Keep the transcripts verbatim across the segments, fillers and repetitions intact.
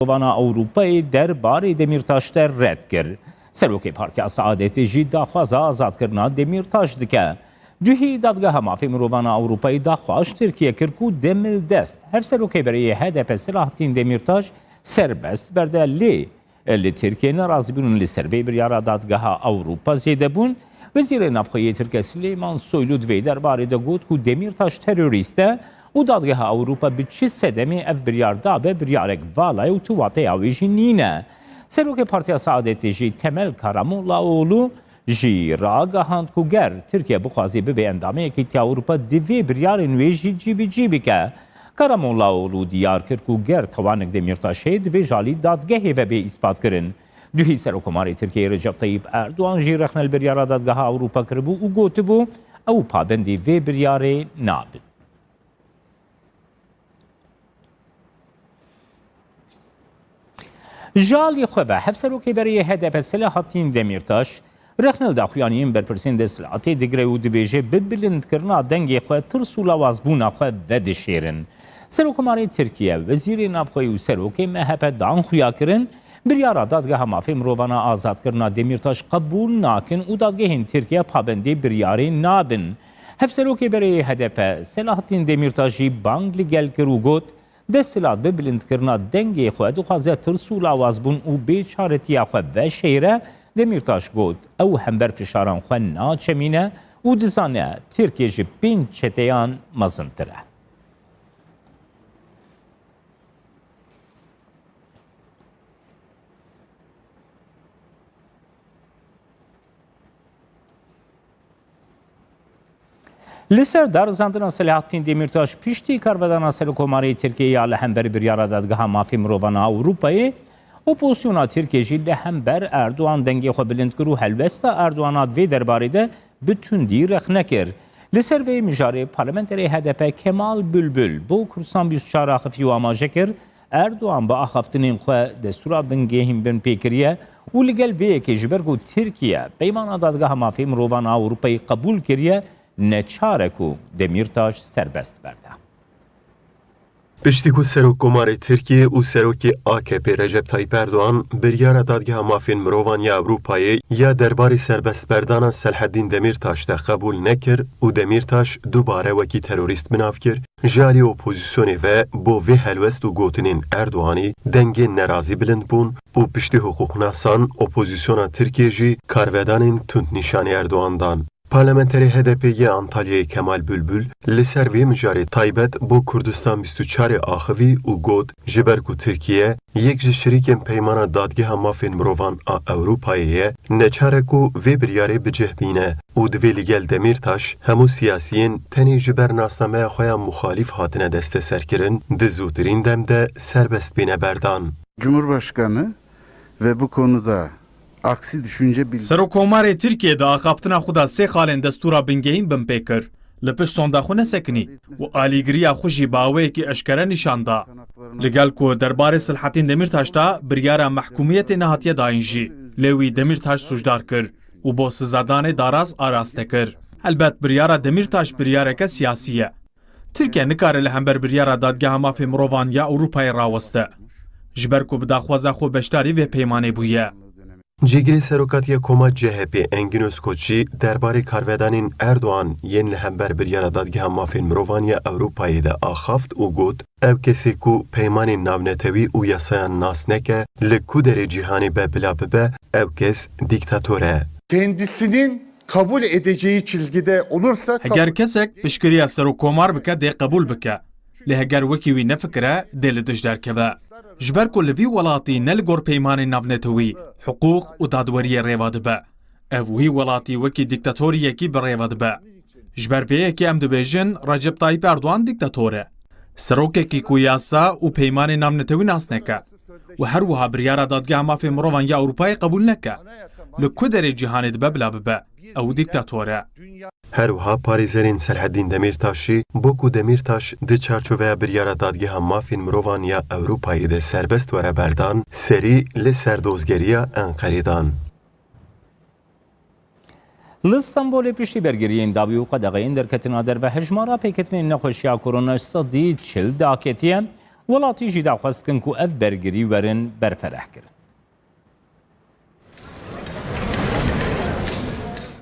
Mirovana Ewropayê derbarê Demîrtaş de red kir. Serokê Partiya Saadetê jî daxwaza azadkirina Demîrtaş dike. Duhî Dadgeha Mafê Mirovana Ewropayê daxwaz ji Tirkiye kir ku demildest Hevserokê Berê yê H D P Selahattîn Demîrtaş serbest berde, lê li Tirkiye nerazîbûn li ser vê biryara Dadgeha Ewropa zêde bûn. Wezîrê Navxwe yê Tirkiye Silêman Soylu di vê derbarê de got ku Demîrtaş terorîst e û Dadgeha Ewropa bi çi sedemê ev biryar dabe, biryarek vala ye û tu wateya wê jî nîne. Serokê Partiya Saadetê jî Temel Karamollaoğlu jî ragihand ku ger Tirkiye bixwaze bibe endamê Yekîtiya Ewropa, divê biryarên wê jî cîbicî bike. Karamollaoğlu diyar kir ku ger tawanek Demîrtaş heye, divê ji alî dadgehê ve bê îspat kirin. Duhî Serokkomarê Tirkiyeyê Recep Tayyip Erdogan jî rexne li biryara Dadgeha Ewropa kiribû û gotibû, ew pabendî vê biryarê nabin. Ji alî xwe ve Hevserokê Berê yê H D P Selahattîn Demîrtaş rexne li daxuyaniyên berpirsên desthilatê digire û dibêje, bi bilindkirina dengê xwe tirs û lawazbûna xwe vedişêrin. Serokkomarê Tirkiye, Wezîrê Navxwe û Serokê M H P dan xuya kirin, biryara Dadgeha Mafê Mirovan a azadkirina Demîrtaş qebûl nakin û dadgehên Tirkiye pabendê biryarê nabin. Hevserokê Berê yê H D P Selahattîn Demîrtaş jî bang li gel kir û got, Desthilat bi bilindkirina dengê xwe dixwaze tirs û lawazbûn û bêçaretiya xwe veşêre. Demîrtaş got, ew hember fişaran xwe naçemîne û dizane Tirkiye ji pênc çeteyan mezintir e. Li ser darizandina Selahattîn Demîrtaş piştî karvedana Serokkomarê Tirkiyê ya li hember biryara Dadgeha Mafê Mirovan a Ewropayê, opozisyona Tirkiyê jî li hember Erdogan dengê xwe bilind kir û helwesta Erdogana di vê derbarê de bi tundî rexne kir. Li ser vê mijarê parlamenterê H D P Kemal Bülbül bo Kurdistan bîst û çar axifî û amaje kir, Erdogan bi axaftinên xwe destûra bingehîn bin pê kiriye û li gel vê yekê ji ber ku Tirkiye Peymana Dadgeha Mafê Mirovan a Ewropayê qebûl kiriye, neçar e ku Demîrtaş serbest berde. Piştî ku Serokkomarê Tirkiyê û Serokê A K P Recep Tayyip Erdogan biryara Dadgeha Mafên Mirovan ya Ewropayê ya derbarê serbestberdana Selhedîn Demîrtaş de qebûl nekir û Demîrtaş dubare wekî terorîst bi nav kir, ji alî opozisyonê ve bo vê helwest û gotinên Erdoganî dengên nerazî bilind bûn û piştî hiqûqnasan opozisyona Tirkiyê jî karvedanên tund nîşanî Erdogan dan. Parlamenterê H D P yê Antalyayê Kemal Bülbül li ser vê mijarê taybet bo Kurdistan bîst û çarê axivî û got, ji ber ku Tirkiye yek ji şirîkên Peymana Dadgeha Mafên Mirovan a Ewropayê ye, neçar e ku vê biryarê bi cih bîne û divê li gel Demîrtaş hemû siyasiyên tenê ji ber nasnameya xwe ya muxalîf hatine desteserkirin, di zûtirîn dem de serbest bîne berdan. Cumhurbaşkanı ve bu konuda aksi düşünce bildirdi. Serokkomarê Tirkiyê di axaftina xwe de sê xalên destûra bingehîn bin pê kir. Li pişt sonda xwe nesekinî û alîgiriya xwe jî bi awayekî eşkere nîşan da. Li gel ku derbarê Silhetîn Demîrtaş de biryara mehkûmiyetê nehatiye dayîn jî, lê wî Demîrtaş sûcdar kir û bo sizadanê daraz araste kir. Helbet biryara Demîrtaş biryareke siyasî ye. Tirkiye nikare li hember biryara Dadgeha Mafê Mirovan ya Ewropayê raweste, ji ber ku bi daxwaza xwe beşdarî vê peymanê bûye. Cîgirê Serokatiya Koma C H P Engin Özkoç jî derbarê karvedanên Erdogan yên li hember biryara Dadgeha Mafên Mirovan ya Ewropayê de axift û got, ew kesê ku peymanên navnetewî û yasayan nas neke, li ku derê cîhanê be bila bibe, ew kes dîktator e. Kendisinin kabul edeceği çizgide olursa kabul. Heger kesek piştgiriya serokkomar bike, dê qebûl bike. Lê heger wekî wî nefikire, dê li dij derkeve. Ji ber ku li vî welatî ne li gor peymanên navnetewî, hiqûq û dadweriyê rêva dibe. Ev wî welatî wekî dîktatoriyekî bi rêve dibe. Ji ber vê yekê em dibêjin Recep Tayyip Erdogan dîktator e. Serokekî ku yasa û peymanên navnetewî nas neke û her wiha biryara Dadgeha Mafê Mirovan ya Ewropayê qebûl neke, li ku derê cîhanê dibe bila bibe, ew dîktator e. Her wiha parêzerên Selhedîn Demîrtaş jî bo ku Demîrtaş di çarçoveya biryara Dadgeha Mafên Mirovan ya Ewropayê de serbest were berdan, serî li ser dozgeriya Enqerê dan. Li Stenbolê piştî bergiriyên dawî û qedexeyên derketina derve hejmara pêketinên nexweşiya korona ji sedî çil daketiye Welatî jî daxwaz dikin ku ev bergirî werin berferehkirin.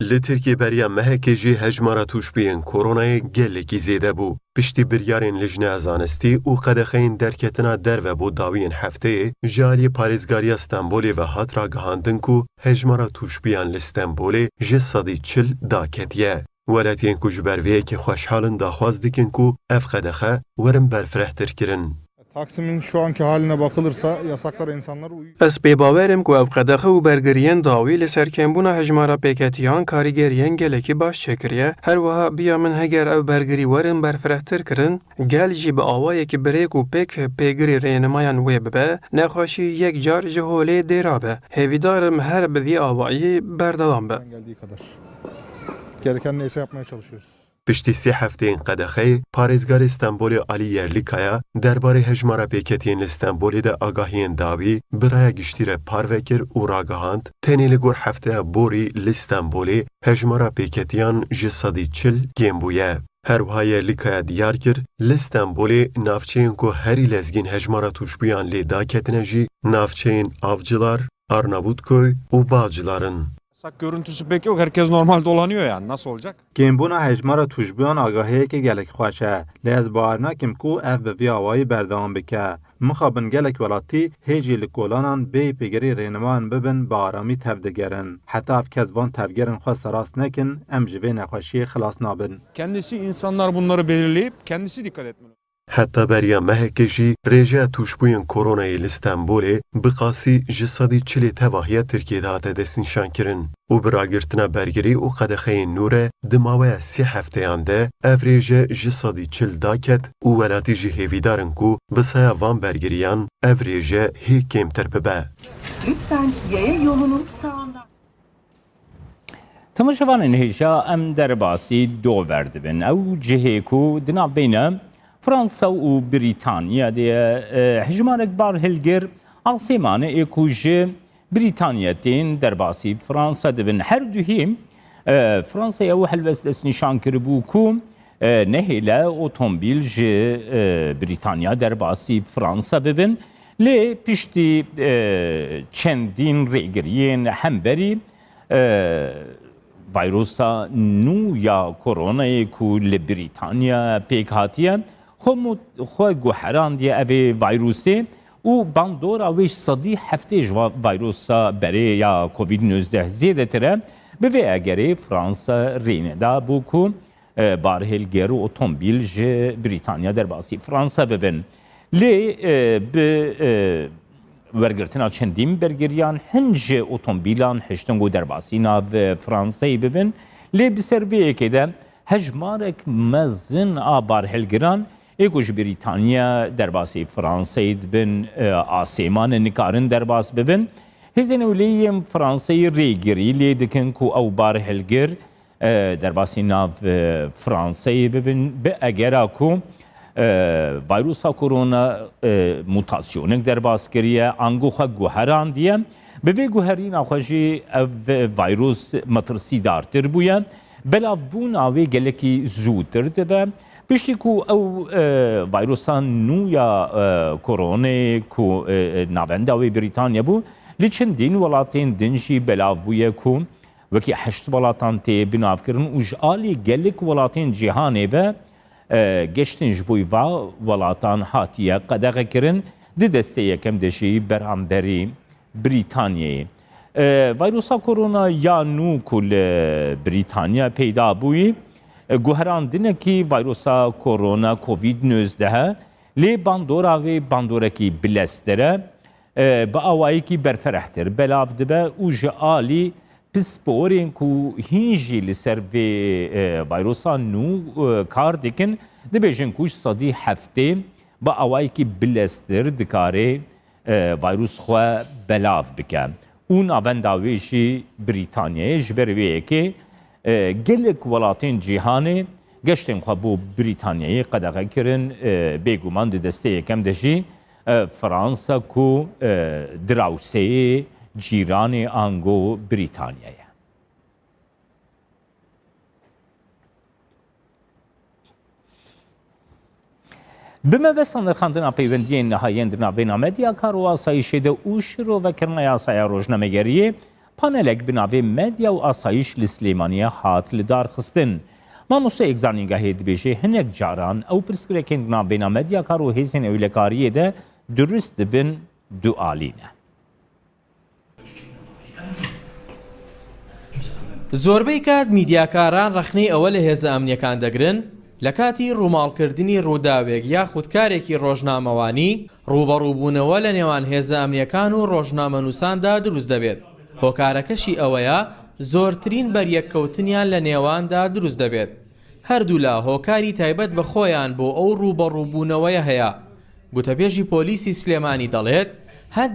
Li Tirkiyê beriya mehekê jî hejmara tûşbûyên koronayê gelekî zêde bû. Piştî biryarên lijneya zanistî û qedexeyên derketina derve bo dawiyên hefteyê, ji aliyê parêzgariya Stenbolê ve hat ragihandin ku hejmara tûşbûyan li Stenbolê ji sedî çil daketiye. Welatiyên ku ji ber vê yekê xweşhal in daxwaz dikin ku ev qedexe werin berfirehtir kirin. Taksim'in şu anki haline bakılırsa yasaklara insanlar uy- Ez pê bawer im ku ev qedexe û bergiriyên dawî li ser kêmbûna hejmara pêketiyan karîgeriyên gelekî baş çêkiriye. Her wiha biya min heger ev bergirî werin berfirehtir kirin, gel jî bi awayekî birêk û pêk pêgirî rênimayan wê bibe, nexweşî yek car ji holê dêra be. Hêvîdar im her bi vî awayî berdewam be. Geldiği kadar. Gereken neyse yapmaya çalışıyoruz. Piştî sê hefteyên qedexeyê, parêzgarê Stenbolê Alî Yerlîkaya derbarê hejmara pêketiyên li Stenbolê de agahiyên dawî bi raya giştî re parve kir û ragihand, tenê li gor hefteya borî li Stenbolê hejmara pêketiyan ji sedî çil kêm bûye. Her wiha Yerlîkaya diyar kir, li Stenbolê navçeyên ku herî lezgîn hejmara tûşbûyan lê daketine jî navçeyên Avcılar, Arnavutköy û Bağcılar in. Yasak görüntüsü pek yok. Herkes normal dolanıyor yani. Nasıl olacak? Kêmbûna hejmara tûşbûyan agahiyeke gelek xweş e, lê ez bawer nakim ku ev bi vî awayî berdewam bike. Mixabin gelek welatî hê jî li kolanan bêyî pêgirî rênimayan bibin, bi aramî tevdigerin. Heta ev kes van tevgerên xwe serast nekin, em ji vê nexweşiyê xilas nabin. Kendisi insanlar bunları belirleyip kendisi dikkat etmeli. Heta beriya mehekê jî rêjeya tûşbûyên koronayê li Stenbolê bi qasî ji sedî çilê tevahiya Tirkiyê de hate destnîşankirin û bi ragirtina bergirî û qedexeyên nû re di maweya sê hefteyan de ev rêje ji sedî çil daket û welatî jî hêvîdar in ku bi saya van bergiriyan ev rêje hê kêmtir bibe. Lütfen yaya yolunun sağından. Temaşevanên hêja, em derbasî Dover dibin. Ew cihê ku di navbeyna Fransa û Brîtanya de ye, e, hejmarek barhilgir asêmanê ê ku ji Brîtanya tên derbasî Fransa dibin. Her duhî, e, Fransayê ew helwest destnîşan kiribû ku, e, nehêle otomobîl ji, e, Brîtanya derbasî Fransa bibin. Lê piştî, e, çendîn rêgiriyên hemberî, e, vayrusa nû ya koronayê ku li Brîtanya pêk hatiye, xwe mut-, xwe guherandiye evê vayrusê û bandora wê ji sedî heftê ji va-, vayrusa berê ya Covid nozdeh zêdetir e. Bi vê egerê Fransa rê nedabû ku, e, barhêlgêr û otomobîl ji Brîtanya derbasî Fransa bibin. Lê, e, bi, e, wergirtina çendîn bergiriyan hin ji otomobîlan hiştin ku derbasî nav, e, Fransayê bibin. Lê bi ser vê yekê de hejmarek mezin a barhilgiran ê ku ji Brîtanya derbasî Fransayê dibin, e, asêmanê nikarin derbas bibin. Hêzên Ewleyî yên Fransayê rêgirî lê dikin ku ew barhilgir, e, derbasî nav, e, Fransayê bibin, bi egera ku, e, vayrusa korona, e, mutasyonek derbas kiriye, ango xwe guherandiye. Bi vê guherîna xwe jî ev vayrus metirsîdartir bûye. Belavbûna wê gelekî zûtir dibe. Piştî ku ew, e, vayrusa nû ya, e, koronê ku, e, e, navenda wê Brîtanya bû, li çendîn welatên din jî belav bûye ku wekî heşt welatan tê binavkirin û ji alî gelek welatên cîhanê ve, e, geştên ji bo va welatan hatiye qedexekirin, di destê yekem de jî beramberî Brîtanyayê. E, vayrusa korona ya nû ku li Brîtanya peyda bûyî, e, guherandinekî vayrusa korona Covid nozdeh e, lê bandora wê bandorekî bileztir e, e, bi awayekî berferehtir belav dibe û ji alî pisporên ku hîn jî li ser vê, e, vayrusa nû, e, kar dikin, dibêjin ku ji sedî heftê bi awayekî bileztir dikare, e, vayrus xwe belav bike. Û navenda wê jî Brîtanyayê, ji ber vê yekê, e, gelek welatên cîhanê geştên xwe bo Brîtanyayê qedexe kirin, e, bêguman di destê yekem de jî, e, Fransa ku, e, dirawseyê cîranê ango Brîtanya ye. Bi mebesta nirxandina peywendiyên niha yên di navbêna Medyakar û Asayîşê de û şirovekirina yasaya rojnamegeriyê, panelek bi navê Medya û Asayîş li Silêmaniyê hat lidarxistin. Mamosteyek zanîngehê dibêje, hinek caran ew pirsgirêkên di navbêna Medyakar û hêzên ewlekariyê de durust dibin dualî ne. زۆربەی کات میدیاکاران ڕەخنەی ئەوە لە هێزە ئەمنیەکان دەگرن، لە کاتی ڕووماڵکردنی ڕووداوێک یاخود کارێکی ڕۆژنامەوانی، ڕووبەڕووبوونەوە لە نێوان هێزە ئەمنیەکان و ڕۆژنامەنووساندا دروست دەبێت. هۆکارەکەشی ئەوەیە زۆرترین بەریەککەوتنیان لە نێواندا دروست دەبێت. هەردوولا هۆکاری تایبەت بە خۆیان بۆ ئەو ڕووبەڕووبوونەوەیە هەیە. گوتەبێژی پۆلیسی سلێمانی دەڵێت، هەند